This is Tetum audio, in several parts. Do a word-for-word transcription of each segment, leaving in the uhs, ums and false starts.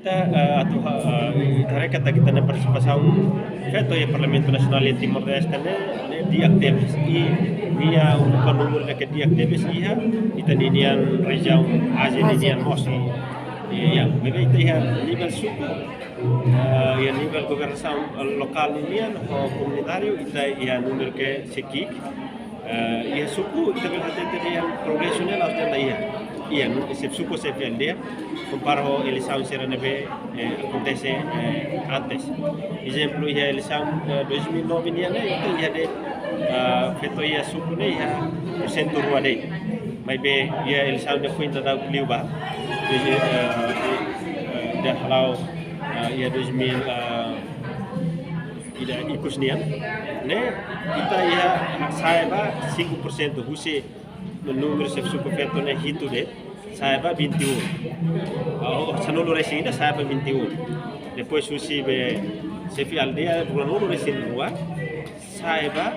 Ita, eh, atu ha-, eh, ita haree katak ita-nia partisipasaun feto iha Parlamentu Nasionál iha Timor-Leste ne'e, ne'e di'ak tebes. I nia okupa númeru ne'ebé di'ak tebes iha ita-nia rejiaun Ázia ninian mós. Iha, maibé ita iha nivel suku, eh, iha nivel governasaun, eh, lokál ninian, ho komunitáriu, ita iha númeru ke sei ki'ik. Eh, iha suku, ita bele hatete dehan progresu ne'e la'ós de'it iha. Iha, no, xefe suku, xefe aldeia, kompara ho eleisaun sira ne'ebé, eh, akontese, eh, antes. Ezemplu, iha eleisaun, eh, dois mil e nove nian ne'e, ita iha de'it, eh, feto iha suku ne'e iha porsentu rua de'it. Maibé, iha eleisaun depois ita dau liu ba. Jadi, eh, eh, ita hala'o, eh, iha dois mil, eh, ida ikus nian, ne'e, ita iha sa'e ba cinco por cento, husi númeru xefe suku feto ne'e hitu de'it, sa'e ba vinte e um. Oh, sanulu-resin ida, sa'e ba vinte e um. Depois husi be xefe aldeia ruanulu-resin-rua, sa'e ba,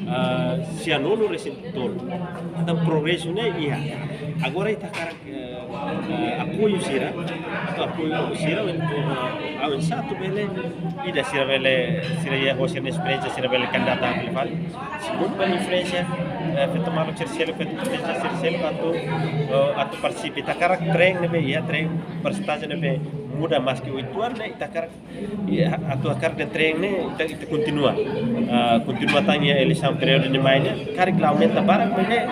ah, sianulu-resin-tolu. Entaun progresu ne'e iha. Agora ita hakarak, eh, eh, apoiu sira, atu apoiu sira, eh, avansa atu bele, ida sira bele, sira iha ho sira-nia esperiénsia sira bele kandidata fali. Segundu, bele influensia, eh, feto maluk sira seluk, feto potensiál sira seluk atu, eh, atu partisipa. Ita hakarak tren ne'ebé iha, tren persentajen ne'ebé muda maske oituan ne'e, ita hakarak, iha, atu hakarak dehan tren ne'e, ita, ita kontinua. Ah, kontinua tan iha eleisaun períodu ne'ebé mai ne'e, karik la aumenta barak, maibé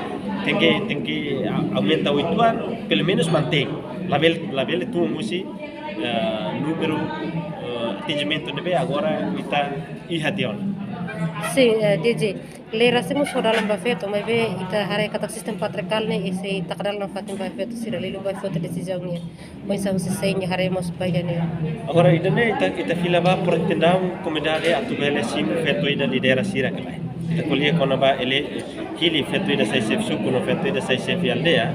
tenke, tenke a-, aumenta oituan, pelumenus mantein. Labele, labele tun husi, ah, númeru, ah, atinjimentu ne'ebé agora ita iha tiha ona. Sin, eh, D J. Lei rasik mós ho dalan ba feto, maibé ita haree katak sistema patriarkál ne'e, i sei taka dalan nafatin ba feto sira, liuliu ba feto desizaun nian. Oinsá husi sé nia haree mós ba iha ne'e. Agora, ida-ne'e ita, ita fila ba oportunidade komunidade atu bele simu feto ida lidera sira ka lae. Ita ko'alia kona-ba ele hili feto ida sai xefe suku no feto ida sai xefe aldeia.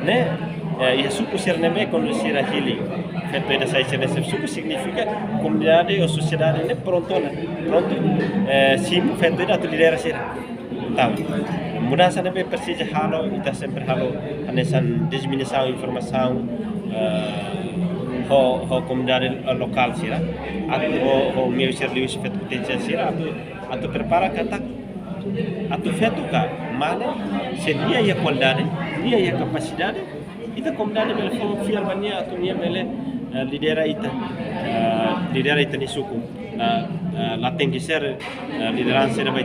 Ne'e, eh, iha suku sira ne'ebé kuandu sira hili feto ida sai sira xefe suku signifika komunidade ou sosiedade ne'e prontu ona, prontu, eh, simu feto ida atu lidera sira. Entaun, mudansa ne'ebé presiza halo, ita sempre halo hanesan diseminasaun informasaun, eh, ho, ho komunidade, eh, lokál sira, atu ho, ho meiu sira liuhusi feto potensiál sira, atu, atu prepara katak, atu feto ka mane, se nia iha kualidade, nia iha kapasidade, ita komunidade bele fó fiar ba nia atu nia bele, eh, lidera ita, eh, lidera ita-nia suku. Eh, eh, la tenke ser, eh, lideransa ida ba ita